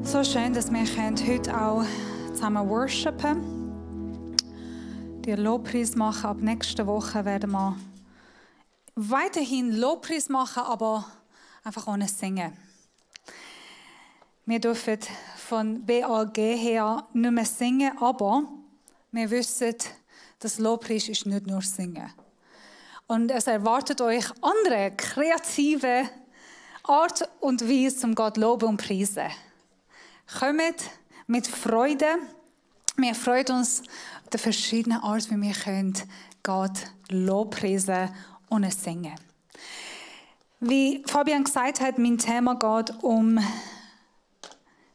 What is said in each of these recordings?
So schön, dass wir heute auch zusammen worshipen, den Lobpreis machen. Ab nächster Woche werden wir weiterhin Lobpreis machen, aber einfach ohne Singen. Wir dürfen von BAG her nicht mehr singen, aber wir wissen, dass Lobpreis ist nicht nur Singen. Und es erwartet euch andere kreative Art und Weise, zum Gott loben und preisen. Kommt mit Freude. Wir freuen uns auf die verschiedenen Art, wie wir Gott lobpreisen und singen. Wie Fabian gesagt hat, mein Thema geht um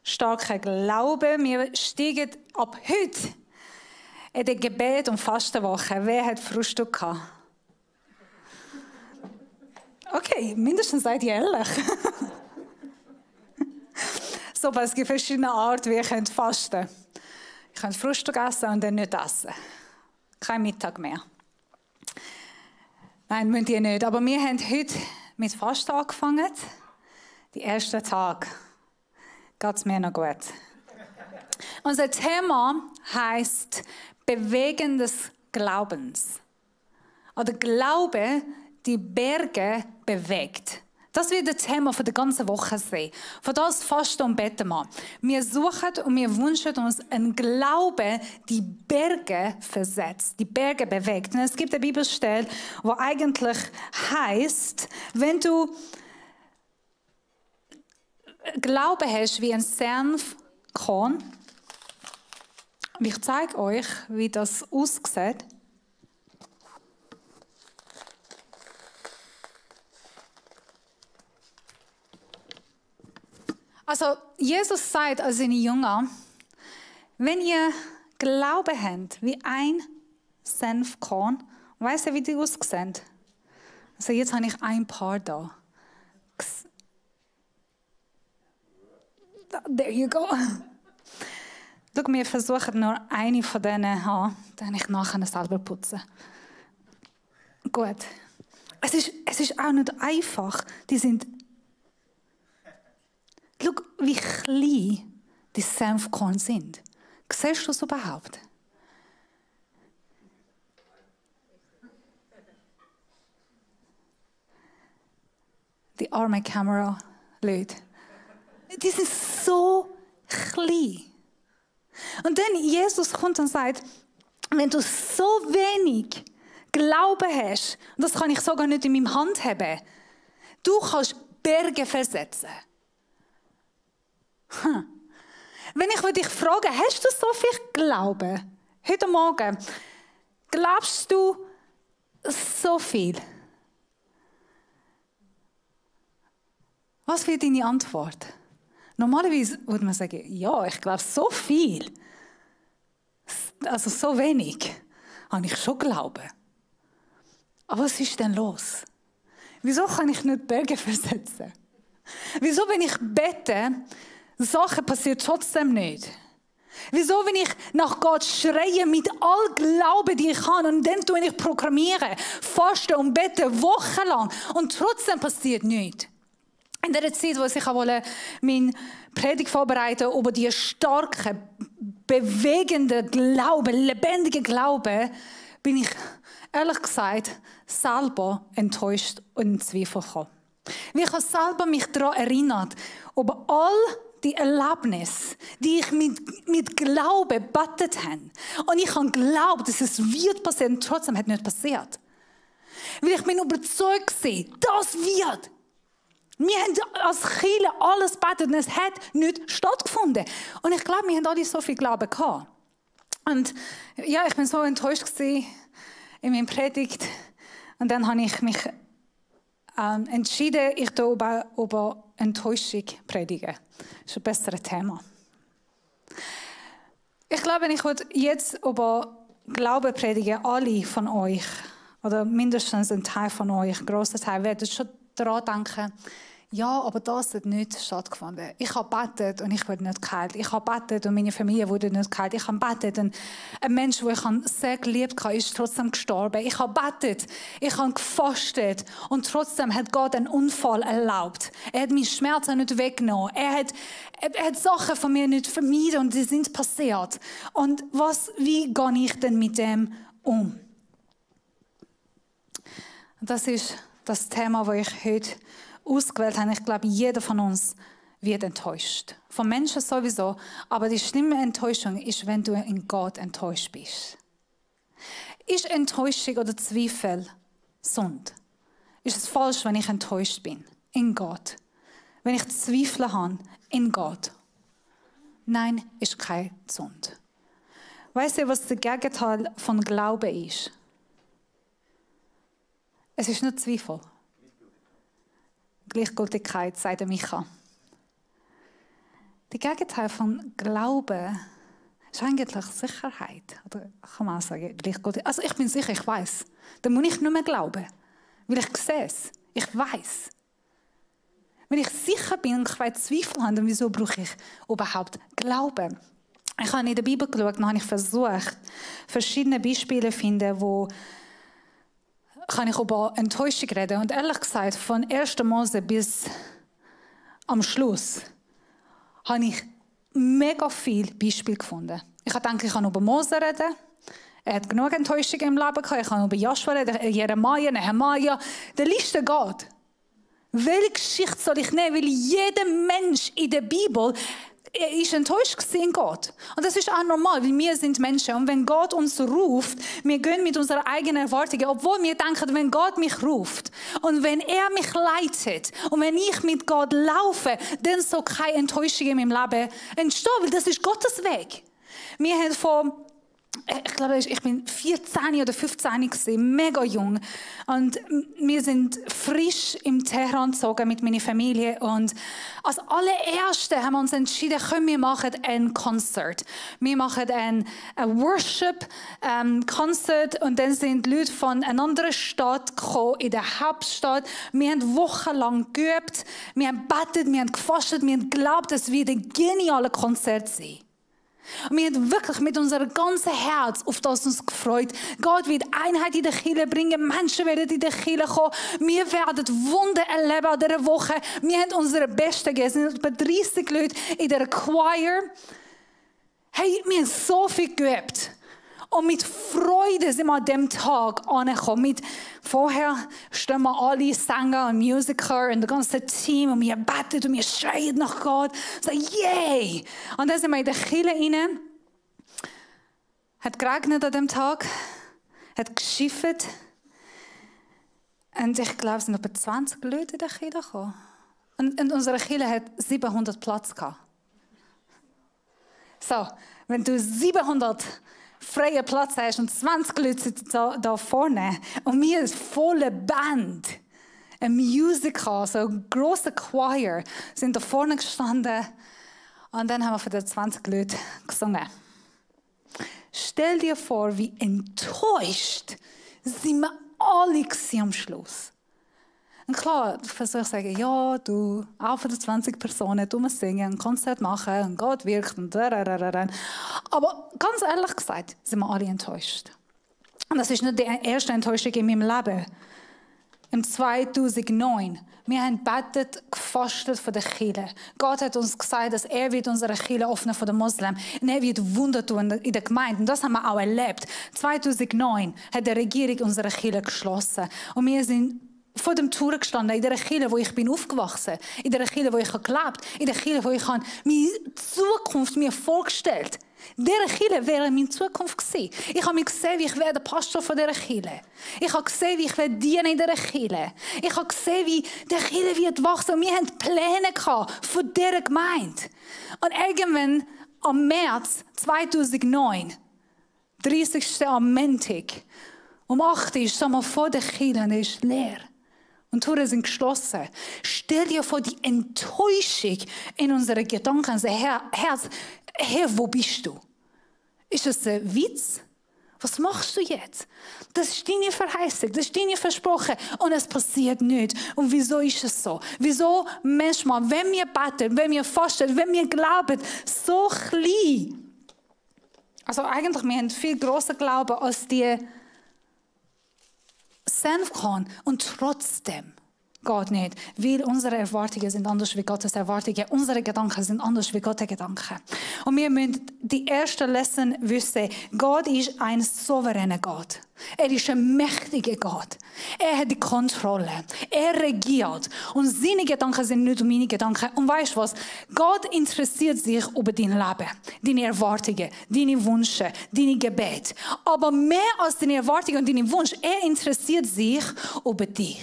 starken Glauben. Wir steigen ab heute in die Gebet- und Fastenwoche. Wer hat Frühstück gehabt? Okay, mindestens seid ihr ehrlich. So, es gibt verschiedene Arten, wie ihr fasten könnt. Ihr könnt Frühstück essen und dann nicht essen. Kein Mittag mehr. Nein, müsst ihr nicht. Aber wir haben heute mit Fasten angefangen. Die ersten Tage. Geht es mir noch gut. Unser Thema heisst Bewegen des Glaubens. Oder Glaube, die Berge bewegt. Das wird das Thema für die ganze Woche sein. Von das Fasten und Beten mal. Wir suchen und wir wünschen uns einen Glauben, die Berge versetzt, die Berge bewegt. Und es gibt eine Bibelstelle, wo eigentlich heißt, wenn du Glaube hast wie ein Senfkorn, und ich zeige euch, wie das aussieht. Also, Jesus sagt an seine Jünger, wenn ihr Glaube habt, wie ein Senfkorn, weißt du, wie die aussehen? Also, jetzt habe ich ein paar da. There you go. Schau, wir versuchen nur eine von denen haben, dann ich nachher selber putzen. Gut. Es ist auch nicht einfach. Die sind. Schau, wie klein die Senfkorn sind. Siehst du es überhaupt? Die arme Kamera-Leute. Die sind so klein. Und dann Jesus kommt und sagt, wenn du so wenig Glauben hast, und das kann ich sogar nicht in meiner Hand haben, du kannst Berge versetzen. Wenn ich dich frage, hast du so viel Glauben? Heute Morgen, glaubst du so viel? Was wäre deine Antwort? Normalerweise würde man sagen, ja, ich glaube so viel. Also so wenig habe ich schon Glauben. Aber was ist denn los? Wieso kann ich nicht Berge versetzen? Wieso, wenn ich bete, Sachen passieren trotzdem nicht? Wieso, wenn ich nach Gott schreie mit all Glauben, die ich habe, und dann tue ich programmiere, faste und bete wochenlang und trotzdem passiert nichts? In der Zeit, wo ich meine Predigt vorbereite über die starke, bewegende Glaube, lebendige Glaube, bin ich ehrlich gesagt selber enttäuscht und in Zweifel gekommen. Wie ich selber mich daran erinnert, über all die Erlebnisse, die ich mit Glauben gebetet habe. Und ich habe geglaubt, dass es wird passieren, und trotzdem hat es nicht passiert. Weil ich bin überzeugt war, das wird. Wir haben als Kirche alles gebetet und es hat nicht stattgefunden. Und ich glaube, wir haben alle so viel Glauben gehabt. Und ja, ich bin so enttäuscht gewesen in meiner Predigt. Und dann habe ich mich entschieden, ich über Enttäuschung predigen. Das ist ein besseres Thema. Ich glaube, ich würde jetzt über Glauben predigen. Alle von euch, oder mindestens ein Teil von euch, ein grosser Teil, werden schon daran denken, Ja, aber das hat nicht stattgefunden. Ich habe gebetet und ich wurde nicht geheilt. Ich habe gebetet und meine Familie wurde nicht geheilt. Ich habe gebetet und ein Mensch, den ich sehr geliebt habe, ist trotzdem gestorben. Ich habe gebetet, ich habe gefastet und trotzdem hat Gott einen Unfall erlaubt. Er hat meine Schmerzen nicht weggenommen. Er hat Sachen von mir nicht vermieden und die sind passiert. Und wie gehe ich denn mit dem um? Das ist das Thema, das ich heute ausgewählt habe. Ich glaube, jeder von uns wird enttäuscht. Von Menschen sowieso. Aber die schlimme Enttäuschung ist, wenn du in Gott enttäuscht bist. Ist Enttäuschung oder Zweifel Sünde? Ist es falsch, wenn ich enttäuscht bin? In Gott. Wenn ich Zweifel habe? In Gott. Nein, ist keine Sünde. Weißt du, was das Gegenteil von Glauben ist? Es ist nicht Zweifel. Gleichgültigkeit, sagt Micha. Das Gegenteil von Glauben ist eigentlich Sicherheit. Oder kann man auch sagen, Gleichgültigkeit. Also ich bin sicher, ich weiß. Dann muss ich nicht mehr glauben. Weil ich sehe es. Ich weiß. Wenn ich sicher bin und ich Zweifel habe, dann wieso brauche ich überhaupt Glauben? Ich habe in der Bibel geschaut und habe ich versucht, verschiedene Beispiele zu finden, wo kann ich über Enttäuschung reden. Und ehrlich gesagt, von 1. Mose bis am Schluss habe ich mega viele Beispiele gefunden. Ich habe gedacht, ich kann über Mose reden. Er hat genug Enttäuschung im Leben gehabt. Ich kann über Joshua reden, Jeremia, Nehemia. Die Liste geht. Welche Geschichte soll ich nehmen? Weil jeder Mensch in der Bibel ist enttäuscht in Gott. Und das ist auch normal, weil wir sind Menschen. Und wenn Gott uns ruft, wir gehen mit unserer eigenen Erwartungen, obwohl wir denken, wenn Gott mich ruft und wenn er mich leitet und wenn ich mit Gott laufe, dann soll keine Enttäuschung in meinem Leben entstehen, weil das ist Gottes Weg. Wir haben ich glaube, ich bin 14 oder 15 gewesen, mega jung. Und wir sind frisch im Teheran gezogen mit meiner Familie. Und als allererste haben wir uns entschieden, komm, wir machen ein Konzert. Wir machen ein Worship-Konzert. Und dann sind Leute von einer anderen Stadt gekommen, in der Hauptstadt. Wir haben wochenlang geübt. Wir haben gebetet, wir haben gefastet, wir haben geglaubt, es wird ein geniales Konzert sein. Und wir haben wirklich mit unserem ganzen Herz auf das uns gefreut. Gott wird Einheit in der Kirche bringen. Menschen werden in der Kirche kommen. Wir werden Wunder erleben an dieser Woche. Wir haben unsere Besten gegeben. Es sind etwa 30 Leute in der Choir. Hey, wir haben so viel geübt. Und mit Freude sind wir an diesem Tag angekommen. Vorher stehen wir alle Sänger und Musiker und das ganze Team und wir beten und wir schreien nach Gott. So, yay! Und dann sind wir in der Kirche rein. Hat geregnet an diesem Tag. Hat geschifft. Und ich glaube, es sind etwa 20 Leute in der Kirche gekommen. Und unsere Kirche hat 700 Platz gehabt. So, wenn du 700 freien Platz hast und 20 Leute sitzen da vorne und wir eine volle Band, ein Musical, so ein grosser Choir, sind da vorne gestanden und dann haben wir für die 20 Leute gesungen. Stell dir vor, wie enttäuscht sind wir alle am Schluss. Und klar, du versuchst zu sagen, ja, du, auch für die 20 Personen, du musst singen, ein Konzert machen und Gott wirkt und aber ganz ehrlich gesagt, sind wir alle enttäuscht. Und das ist nicht die erste Enttäuschung in meinem Leben. Im 2009, wir haben gebetet, gefastet von der Kirche. Gott hat uns gesagt, dass er wird unsere Kirche öffnen von den Muslimen. Und er wird Wunder tun in der Gemeinde. Und das haben wir auch erlebt. 2009 hat die Regierung unsere Kirche geschlossen. Und wir sind vor dem Tor gestanden, in der Kirche, wo ich bin aufgewachsen, in der Kirche, wo ich gelebt habe, in der Kirche, wo ich meine Zukunft mir vorgestellt habe. Diese Kirche wäre meine Zukunft gewesen. Ich habe mich gesehen, wie ich werde Pastor von dieser Kirche. Ich habe gesehen, wie ich werde dienen in dieser Kirche. Ich habe gesehen, wie der Kirche wird wachsen. Und wir hatten Pläne von dieser Gemeinde. Und irgendwann am März 2009, 30. am Montag, um 8 Uhr, stehen wir vor der Kirche und es ist leer. Und die Türen sind geschlossen. Stell dir vor, die Enttäuschung in unseren Gedanken, unser Herz, Herr, wo bist du? Ist das ein Witz? Was machst du jetzt? Das ist deine Verheißung, das ist deine Versprochen und es passiert nicht. Und wieso ist es so? Wieso manchmal, wenn wir beten, wenn wir fasten, wenn wir glauben, so klein? Also eigentlich, wir haben viel grosser Glauben als die Senfkorn und trotzdem geht nicht, weil unsere Erwartungen sind anders wie Gottes Erwartungen. Unsere Gedanken sind anders wie Gottes Gedanken. Und wir müssen die erste Lesson wissen, Gott ist ein souveräner Gott. Er ist ein mächtiger Gott. Er hat die Kontrolle. Er regiert. Und seine Gedanken sind nicht meine Gedanken. Und weißt du was? Gott interessiert sich über dein Leben, deine Erwartungen, deine Wünsche, deine Gebete. Aber mehr als deine Erwartungen und deine Wünsche, er interessiert sich über dich.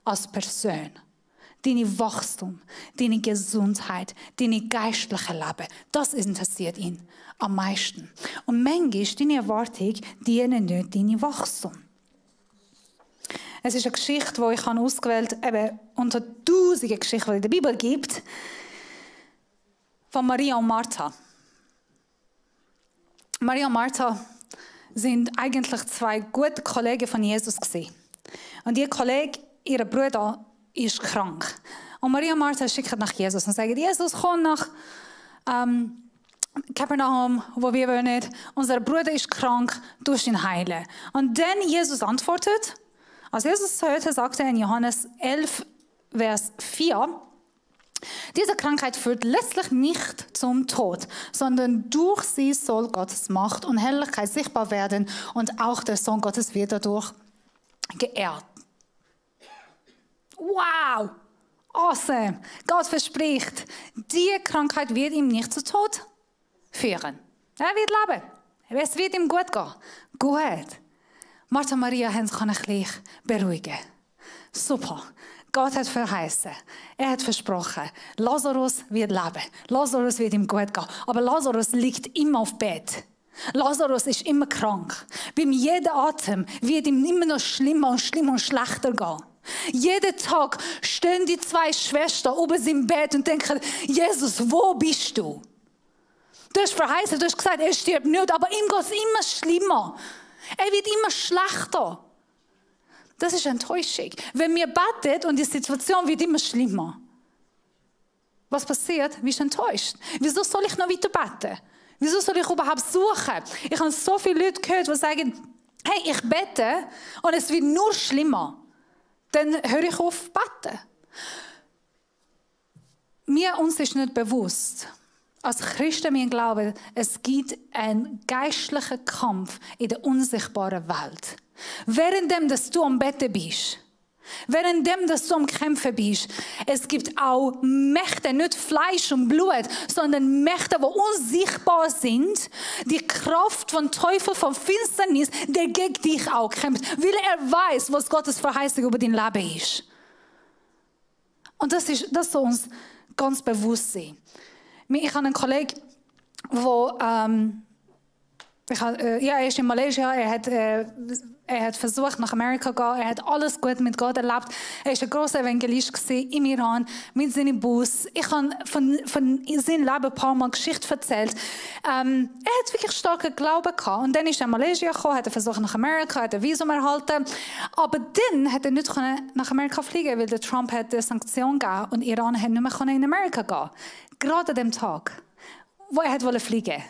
Als Person, deine Wachstum, deine Gesundheit, deine geistliche Leben, das interessiert ihn am meisten. Und manchmal ist deine Erwartung dienen nicht deine Wachstum. Es ist eine Geschichte, die ich ausgewählt habe, unter tausenden Geschichten, die es in der Bibel gibt, von Maria und Martha. Maria und Martha sind eigentlich zwei gute Kollegen von Jesus gewesen. Und ihr Kollege, ihr Bruder ist krank. Und Maria und Martha schicken nach Jesus und sagen, Jesus, komm nach Kapernaum, wo wir wohnen. Unser Bruder ist krank, du musst ihn heilen. Und dann Jesus antwortet, als Jesus hörte, sagte er in Johannes 11, Vers 4, diese Krankheit führt letztlich nicht zum Tod, sondern durch sie soll Gottes Macht und Herrlichkeit sichtbar werden und auch der Sohn Gottes wird dadurch geehrt. Wow! Awesome! Gott verspricht, die Krankheit wird ihm nicht zu Tod führen. Er wird leben. Es wird ihm gut gehen. Gut. Martha und Maria können sich gleich beruhigen. Super. Gott hat verheißen. Er hat versprochen, Lazarus wird leben. Lazarus wird ihm gut gehen. Aber Lazarus liegt immer auf Bett. Lazarus ist immer krank. Beim jedem Atem wird ihm immer noch schlimmer und schlimmer und schlechter gehen. Jeden Tag stehen die zwei Schwestern oben im Bett und denken, Jesus, wo bist du? Du hast verheißen, du hast gesagt, er stirbt nicht, aber ihm geht es immer schlimmer. Er wird immer schlechter. Das ist Enttäuschung. Wenn wir beten und die Situation wird immer schlimmer. Was passiert? Wir sind enttäuscht. Wieso soll ich noch weiter beten? Wieso soll ich überhaupt suchen? Ich habe so viele Leute gehört, die sagen, hey, ich bete und es wird nur schlimmer. Dann höre ich auf beten. Uns ist nicht bewusst, als Christen wir glauben, es gibt einen geistlichen Kampf in der unsichtbaren Welt. Währenddem, dass du am Betten bist, währenddem, dass du am Kämpfen bist, es gibt auch Mächte, nicht Fleisch und Blut, sondern Mächte, die unsichtbar sind, die Kraft von Teufel, von Finsternis, der gegen dich auch kämpft, weil er weiß, was Gottes Verheißung über dein Leben ist. Und das soll uns ganz bewusst sein. Ich habe einen Kollegen, er ist in Malaysia, er hat versucht, nach Amerika zu gehen, er hat alles gut mit Gott erlebt. Er war ein grosser Evangelist im Iran, mit seinem Bus. Ich habe von seinem Leben ein paar Mal Geschichte erzählt. Er hat wirklich starken Glauben gehabt. Und dann ist er in Malaysia gekommen, hat versucht, nach Amerika, hat ein Visum erhalten. Aber dann hat er nicht nach Amerika fliegen, weil der Trump hat eine Sanktion gegeben und Iran hat nicht mehr in Amerika gehen. Gerade an dem Tag, wo er fliegen wollte.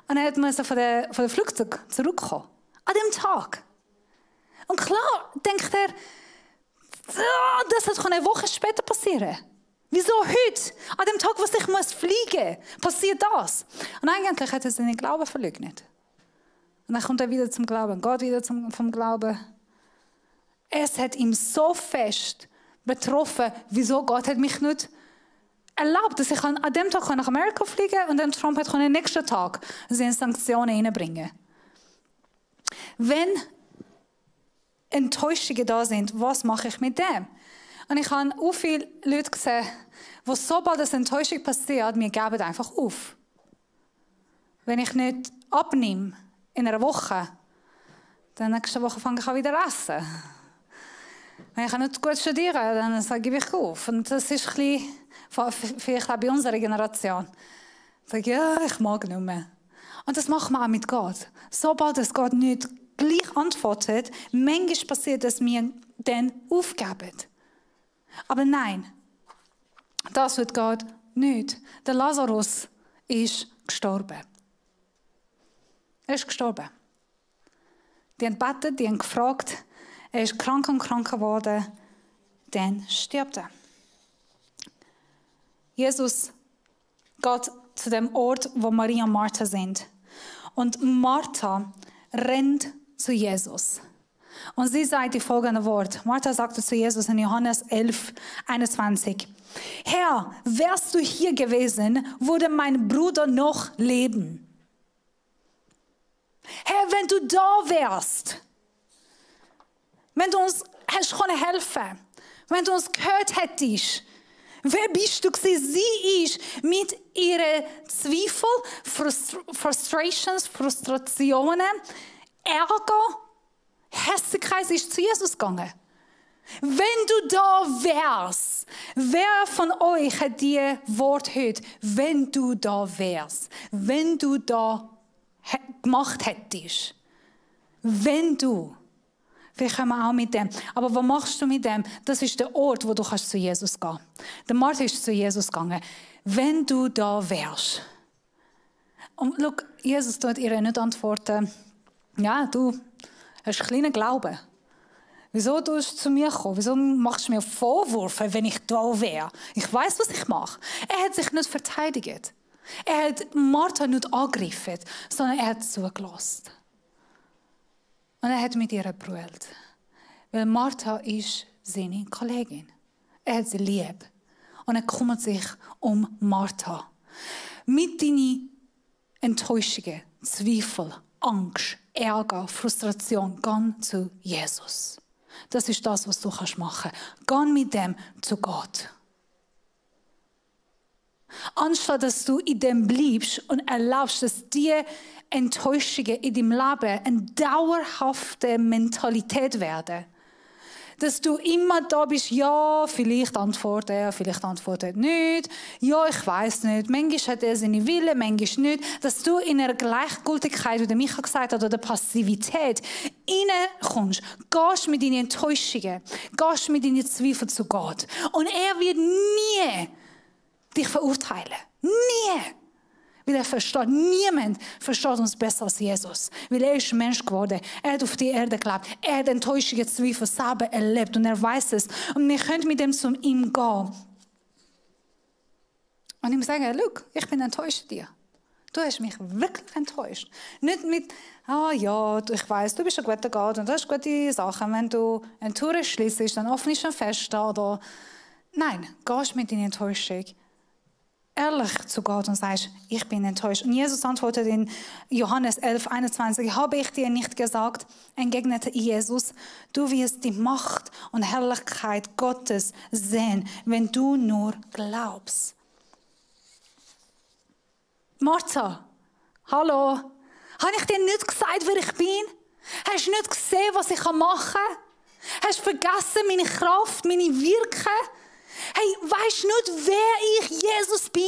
Und er musste von dem Flugzeug zurückkommen. An dem Tag. Und klar denkt er, das kann eine Woche später passieren. Wieso heute? An dem Tag, wo ich fliegen muss, passiert das. Und eigentlich hat er seinen Glauben verleugnet. Und dann kommt er wieder zum Glauben, geht wieder vom Glauben. Es hat ihm so fest betroffen, wieso Gott hat mich nicht erlaubt, dass ich an dem Tag nach Amerika fliegen kann und dann Trump hat am nächsten Tag seine Sanktionen reinbringen. Wenn Enttäuschungen da sind, was mache ich mit dem? Und ich habe auch viele Leute gesehen, wo sobald eine Enttäuschung passiert, wir geben einfach auf. Wenn ich nicht abnehme in einer Woche, dann nächste Woche fange ich an wieder essen. Wenn ich nicht gut studiere, dann gebe ich auf. Und das ist ein bisschen, vielleicht auch bei unserer Generation. Ich sage, ja, ich mag nicht mehr. Und das machen wir auch mit Gott. Sobald es Gott nicht gleich antwortet, manchmal passiert, dass wir dann aufgeben. Aber nein, das wird Gott nicht. Der Lazarus ist gestorben. Er ist gestorben. Die haben gebetet, die haben gefragt, er ist krank und krank geworden, dann stirbt er. Jesus geht zu dem Ort, wo Maria und Martha sind. Und Martha rennt zu Jesus. Und sie sagt die folgenden Worte. Martha sagte zu Jesus in Johannes 11, 21. Herr, wärst du hier gewesen, würde mein Bruder noch leben. Herr, wenn du da wärst, wenn du uns helfen können, wenn du uns gehört hättest, wer bist du gewesen? Sie ist mit ihren Zweifeln, Frustrations, Frustrationen, Ärger, Hässigkeit, sie ist zu Jesus gegangen. Wenn du da wärst, wer von euch hat die Wort gehört? Wenn du da wärst, wenn du da gemacht hättest, wenn du. Vielleicht kommen wir auch mit dem. Aber was machst du mit dem? Das ist der Ort, wo du zu Jesus gehen kannst. Der Martha ist zu Jesus gegangen. Wenn du da wärst. Und schau, Jesus tut ihr nicht antworten, ja, du hast einen kleinen Glauben. Wieso tust du zu mir kommen? Wieso machst du mir Vorwürfe, wenn ich da wäre? Ich weiß, was ich mache. Er hat sich nicht verteidigt. Er hat Martha nicht angegriffen, sondern er hat zugelassen. Und er hat mit ihr gebrüllt. Weil Martha ist seine Kollegin. Er hat sie lieb. Und er kümmert sich um Martha. Mit deinen Enttäuschungen, Zweifel, Angst, Ärger, Frustration, geh zu Jesus. Das ist das, was du machen kannst. Geh mit dem zu Gott. Anstatt dass du in dem bleibst und erlaubst, dass diese Enttäuschungen in deinem Leben eine dauerhafte Mentalität werden. Dass du immer da bist, ja, vielleicht antwortet er, vielleicht antwortet er nicht. Ja, ich weiß nicht. Manchmal hat er seine Wille, manchmal nicht. Dass du in einer Gleichgültigkeit, wie der Micha gesagt hat, oder Passivität reinkommst. Gehst mit deinen Enttäuschungen, gehst mit deinen Zweifeln zu Gott. Und er wird nie dich verurteilen. Nie. Weil er versteht, niemand versteht uns besser als Jesus. Weil er ist Mensch geworden. Er hat auf die Erde gelebt. Er hat enttäuschende Zweifel selber erlebt. Und er weiß es. Und wir können mit dem zu ihm gehen. Und ihm sagen, schau, ich bin enttäuscht dir. Du hast mich wirklich enttäuscht. Nicht mit, ja, ich weiss, du bist ein guter Gott und du hast gute Sachen. Wenn du eine Tour schliessest, dann öffnest du ein Fest oder... Nein, gehst mit deiner Enttäuschung ehrlich zu Gott und sagst, ich bin enttäuscht. Und Jesus antwortet in Johannes 11, 21, habe ich dir nicht gesagt, entgegnete Jesus, du wirst die Macht und Herrlichkeit Gottes sehen, wenn du nur glaubst. Martha, hallo, habe ich dir nicht gesagt, wer ich bin? Hast du nicht gesehen, was ich machen kann? Hast du vergessen, meine Kraft, meine Wirken? Hey, weisst du nicht, wer ich Jesus bin?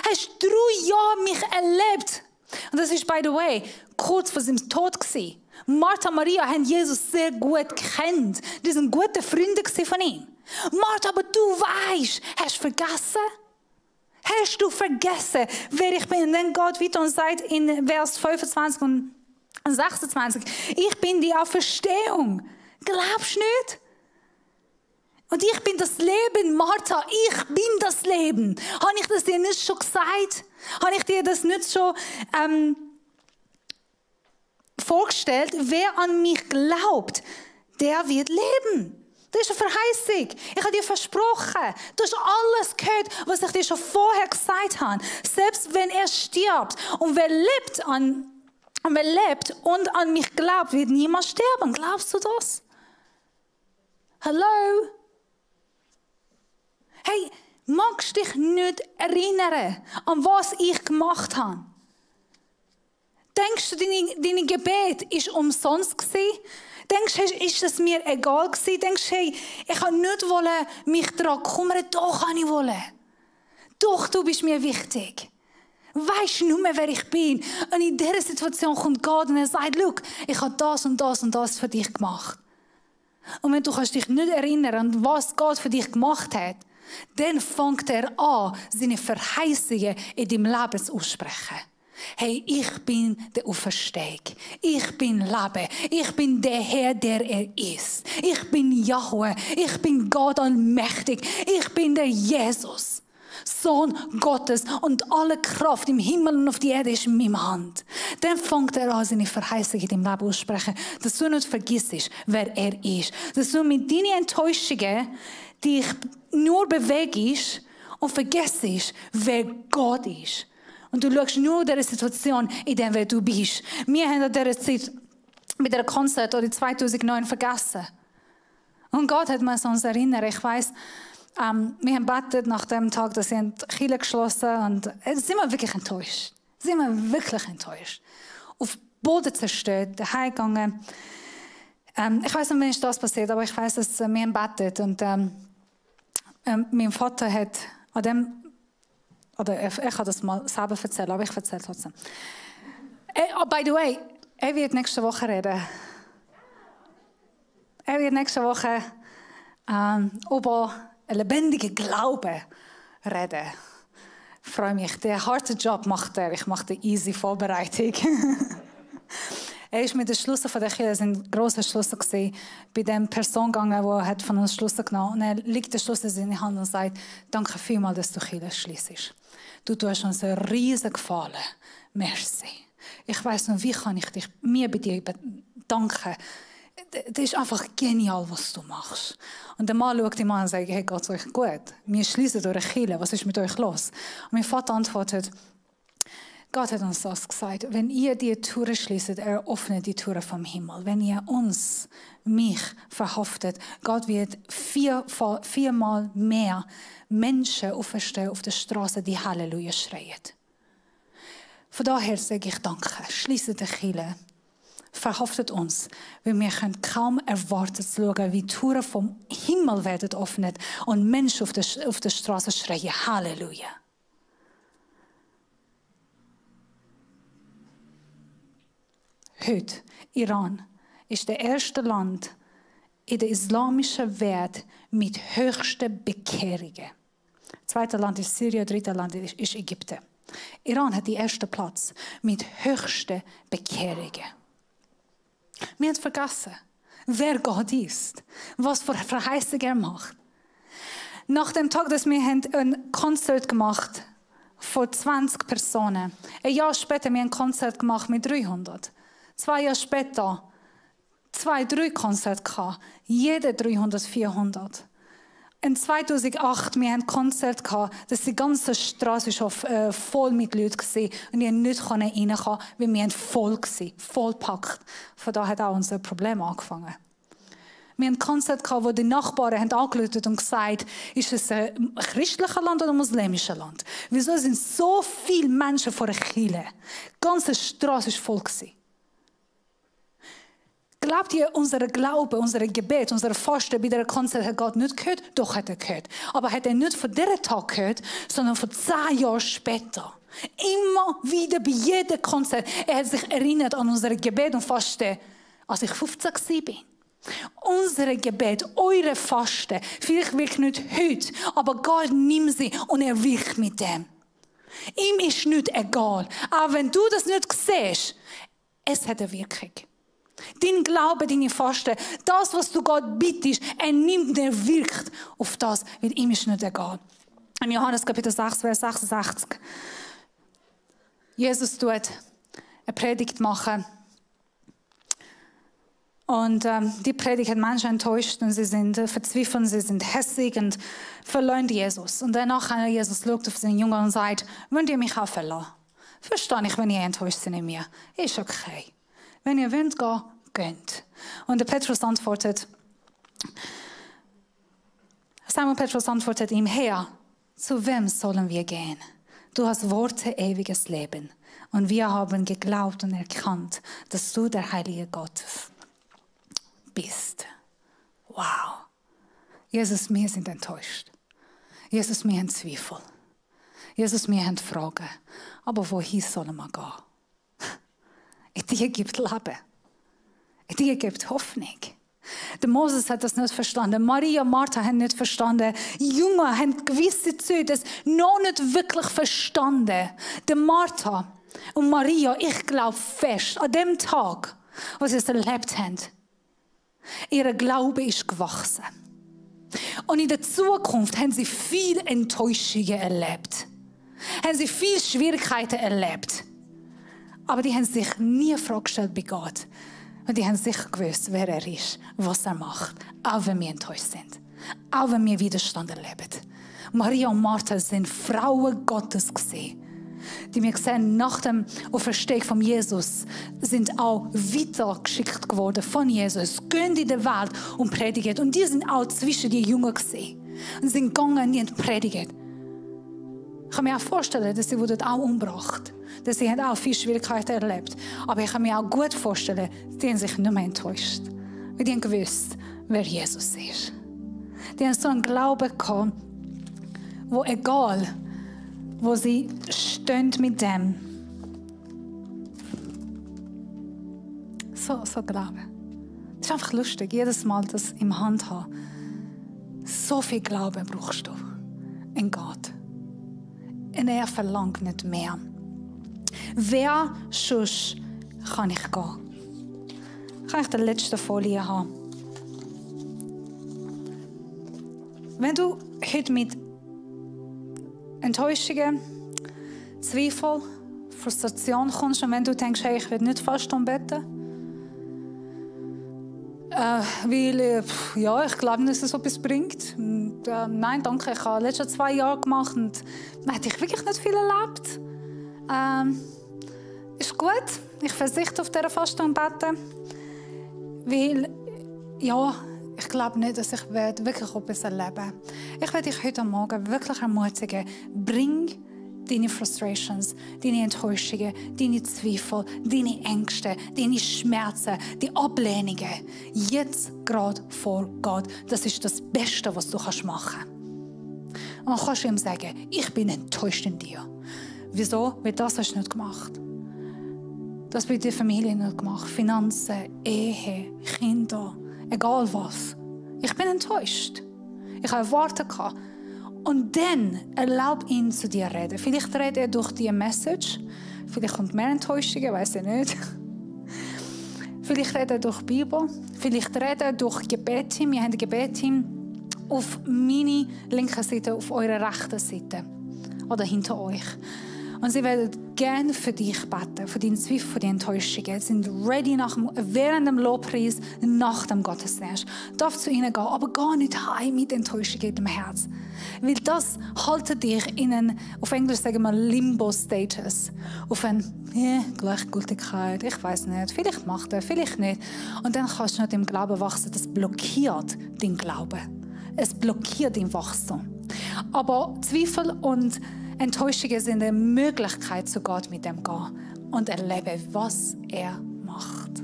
Hast du 3 Jahre mich erlebt? Und das ist, by the way, kurz vor seinem Tod gewesen. Martha und Maria haben Jesus sehr gut gekannt. Die waren gute Freunde von ihm. Martha, aber du weisst, hast du vergessen? Hast du vergessen, wer ich bin? Und dann geht weiter und sagt in Vers 25 und 26, ich bin die Auferstehung. Glaubst du nicht? Und ich bin das Leben, Martha, ich bin das Leben. Habe ich das dir nicht schon gesagt? Habe ich dir das nicht schon vorgestellt? Wer an mich glaubt, der wird leben. Das ist eine Verheißung. Ich habe dir versprochen. Du hast alles gehört, was ich dir schon vorher gesagt habe. Selbst wenn er stirbt und wer lebt und an mich glaubt, wird niemand sterben. Glaubst du das? Hallo? Hey, magst du dich nicht erinnern, an was ich gemacht habe? Denkst du, deine Gebet war umsonst gewesen? Denkst du, ist es mir egal gewesen? Denkst du, hey, ich kann nicht mich daran kümmern? Doch, kann ich wollen. Doch, du bist mir wichtig. Weisst nur mehr, wer ich bin. Und in dieser Situation kommt Gott und er sagt, schau, ich habe das und das und das für dich gemacht. Und wenn du dich nicht erinnern an was Gott für dich gemacht hat, dann fängt er an, seine Verheißungen in deinem Leben zu aussprechen. Hey, ich bin der Auferstehung. Ich bin Leben. Ich bin der Herr, der er ist. Ich bin Jahwe. Ich bin Gott allmächtig. Ich bin der Jesus, Sohn Gottes. Und alle Kraft im Himmel und auf der Erde ist in meiner Hand. Dann fängt er an, seine Verheißungen in deinem Leben aussprechen, dass du nicht vergisst, wer er ist. Dass du mit deinen Enttäuschungen dich nur bewegst und vergisst, wer Gott ist. Und du schaust nur der Situation, in der du bist. Wir haben an dieser Zeit mit einem Konzert oder 2009 vergessen. Und Gott hat uns erinnert. Ich weiss, wir haben gebetet nach dem Tag, dass sie die Kirche geschlossen haben. Und sind wir wirklich enttäuscht. Sind wir wirklich enttäuscht. Auf Boden zerstört, daheim gegangen. Ich weiss nicht, wann ist das passiert, aber ich weiss, dass wir haben gebetet. Und mein Vater hat an dem, oder ich kann das mal selber erzählen, aber ich erzähle trotzdem. By the way, er wird nächste Woche reden. Er wird nächste Woche über einen lebendigen Glauben reden. Ich freue mich. Den harten Job macht er. Ich mache die easy Vorbereitung. Er ist mit den Schlüsseln von der Kirche, es waren grosse Schlüssel gewesen, bei der Person gegangen, die von uns Schlüssel genommen hat. Und er legt den Schlüssel in seine Hand und sagt, danke vielmals, dass du Kirche schliessest. Du tust uns einen riesen Gefallen. Merci. Ich weiss noch, wie kann ich mir bei dir danken. Das ist einfach genial, was du machst. Und der Mann schaut ihm an und sagt, hey, geht's euch gut? Wir schließen eure Kirche, was ist mit euch los? Und mein Vater antwortet, Gott hat uns das gesagt. Wenn ihr die Türe schließt, er öffnet die Türe vom Himmel. Wenn ihr mich verhaftet, Gott wird viermal mehr Menschen auferstehen auf der Straße, die Halleluja schreien. Von daher sage ich danke. Schließt die Kirche. Verhaftet uns, weil wir können kaum erwarten zu schauen, wie die Türen vom Himmel werden öffnet und Menschen auf der Straße schreien Halleluja. Heute, Iran, ist das erste Land in der islamischen Welt mit höchsten Bekehrungen. Das zweite Land ist Syrien, das dritte Land ist Ägypten. Iran hat den ersten Platz mit höchsten Bekehrungen. Wir haben vergessen, wer Gott ist, was für Verheißungen er macht. Nach dem Tag, dass wir ein Konzert gemacht vor 20 Personen. Ein Jahr später haben wir ein Konzert gemacht mit 300. 2 Jahre später 3 Konzerte gehabt. Jede 300, 400. In 2008 wir ein Konzert gehabt, dass die ganze Straße voll mit Leuten war und wir nicht reinkommen, weil wir voll waren, vollpackt. Von da hat auch unser Problem angefangen. Wir haben ein Konzert gehabt, wo die Nachbarn haben angerufen und gesagt, ist es ein christliches Land oder ein muslimisches Land? Wieso sind so viele Menschen vor der Kirche? Die ganze Straße war voll. Glaubt ihr, unser Glaube, unser Gebet, unser Fasten bei der Konzert hat Gott nicht gehört? Doch hat er gehört. Aber hat er nicht von diesem Tag gehört, sondern von 10 Jahren später. Immer wieder bei jedem Konzert. Er hat sich erinnert an unser Gebet und Fasten, als ich 15 war. Unsere Gebet, eure Fasten, vielleicht wirkt nicht heute, aber Gott nimmt sie und er wirkt mit dem. Ihm ist nicht egal. Aber wenn du das nicht siehst, es hat eine Wirkung. Dein Glaube, deine Fasten, das, was du Gott bittest, er nimmt, er wirkt auf das, weil ihm ist nicht egal. In Johannes Kapitel 6, Vers 66. Jesus tut eine Predigt machen. Und die Predigt hat Menschen enttäuscht und sie sind verzweifelt, sie sind hässig und verleugnen Jesus. Und danach Jesus schaut auf seinen Jünger und sagt, wollt ihr mich auch verlassen? Verstehe ich, wenn ihr enttäuscht seid in mir. Ist okay. Wenn ihr wollt, geht. Und der Petrus antwortet, Simon Petrus antwortet ihm, Herr, zu wem sollen wir gehen? Du hast Worte ewiges Leben. Und wir haben geglaubt und erkannt, dass du der Heilige Gottes bist. Wow. Jesus, wir sind enttäuscht. Jesus, wir haben Zweifel. Jesus, wir haben Fragen. Aber wohin sollen wir gehen? In dir gibt Leben. In dir gibt Hoffnung. Der Moses hat das nicht verstanden. Maria und Martha haben nicht verstanden. Die Jünger haben gewisse Züge noch nicht wirklich verstanden. Der Martha und Maria, ich glaube fest, an dem Tag, wo sie es erlebt haben, ihr Glaube ist gewachsen. Und in der Zukunft haben sie viel Enttäuschungen erlebt. Haben sie viel Schwierigkeiten erlebt. Aber die haben sich nie eine Frage gestellt bei Gott. Und die haben sicher gewusst, wer er ist, was er macht. Auch wenn wir enttäuscht sind. Auch wenn wir Widerstand erleben. Maria und Martha sind Frauen Gottes gewesen. Die wir sehen, nach dem Auferstehung von Jesus, sind auch weitergeschickt geworden von Jesus. Gehen in der Welt und predigen. Und die sind auch zwischen die Jünger gewesen. Und sind gegangen und predigt. Ich kann mir auch vorstellen, dass sie wurden auch umgebracht. Dass sie haben auch viele Schwierigkeiten erlebt. Aber ich kann mir auch gut vorstellen, die haben sich nicht mehr enttäuscht. Weil die haben gewusst, wer Jesus ist. Die haben so einen Glauben gehabt, wo egal, wo sie stehen mit dem. So Glauben. Das ist einfach lustig, jedes Mal das im Hand haben. So viel Glauben brauchst du in Gott. Und er verlangt nicht mehr. Wer sonst kann ich gehen? Kann ich die letzte Folie haben? Wenn du heute mit Enttäuschungen, Zweifel, Frustration kommst und wenn du denkst, hey, ich will nicht fast beten, weil ich glaube nicht, dass es etwas bringt. Und, nein, danke, ich habe die letzten 2 Jahre gemacht und hätte ich wirklich nicht viel erlebt. Ist gut, ich verzichte auf diese Fasten und Beten, weil, ich glaube nicht, dass ich wirklich etwas erleben werde. Ich werde dich heute Morgen wirklich ermutigen, bring deine Frustrations, deine Enttäuschungen, deine Zweifel, deine Ängste, deine Schmerzen, die Ablehnungen jetzt gerade vor Gott. Das ist das Beste, was du machen kannst. Und dann kannst du ihm sagen, ich bin enttäuscht in dir. Wieso? Weil das hast du nicht gemacht. Das bei der Familie nicht gemacht. Finanzen, Ehe, Kinder, egal was. Ich bin enttäuscht. Ich habe Worte gehabt. Und dann erlaub ihn zu dir reden. Vielleicht redet er durch die Message. Vielleicht kommt mehr Enttäuschungen, weiß ich nicht. Vielleicht redet er durch die Bibel. Vielleicht redet er durch Gebetteam. Wir haben ein Gebetteam auf meiner linken Seite, auf eurer rechten Seite. Oder hinter euch. Und sie werden gerne für dich beten, für deine Zweifel, für die Enttäuschungen. Sie sind ready während dem Lobpreis, nach dem Gottesdienst. Darf zu ihnen gehen, aber gar nicht heim mit Enttäuschungen in dem Herz. Weil das haltet dich in einen, auf Englisch sagen wir Limbo-Status. Auf eine Gleichgültigkeit, ich weiß nicht, vielleicht macht er, vielleicht nicht. Und dann kannst du nicht im Glauben wachsen, das blockiert deinen Glauben. Es blockiert dein Wachstum. Aber Zweifel und Enttäuschungen sind eine Möglichkeit, zu Gott mit dem gehen und erleben, was er macht.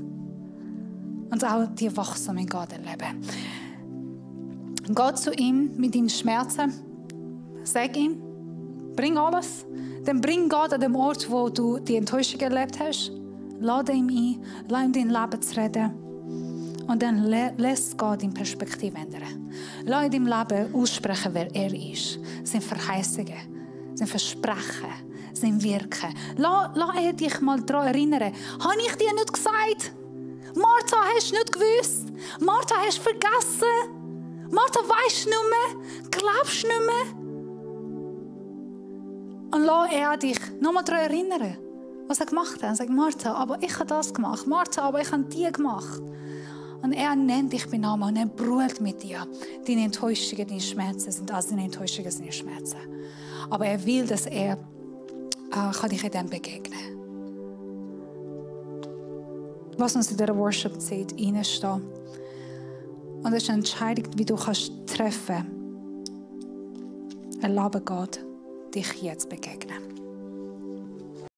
Und auch die Wachstum in Gott erleben. Geh zu ihm mit deinen Schmerzen. Sag ihm, bring alles. Dann bring Gott an dem Ort, wo du die Enttäuschung erlebt hast. Lade ihm ein, lass ihm dein Leben zu reden. Und dann lässt Gott deine Perspektive ändern. Lass in deinem Leben aussprechen, wer er ist. Seine Verheißungen. Sein Versprechen, sein Wirken. Lass er dich mal daran erinnern. Habe ich dir nicht gesagt? Martha, hast du nicht gewusst? Martha, hast du vergessen? Martha, weisst du nicht mehr? Glaubst du nicht mehr? Und lass er dich nochmal daran erinnern, was er gemacht hat. Er sagt, Martha, aber ich habe das gemacht. Martha, aber ich habe die gemacht. Und er nennt dich bei Namen und er brüllt mit dir. Deine Enttäuschungen, deine Schmerzen sind also deine Enttäuschungen, deine Schmerzen. Aber er will, dass er kann dich in dem begegnen. Lass uns in dieser Worship-Zeit reinstehen. Und es ist eine Entscheidung, wie du kannst treffen. Erlaube Gott, dich jetzt begegnen.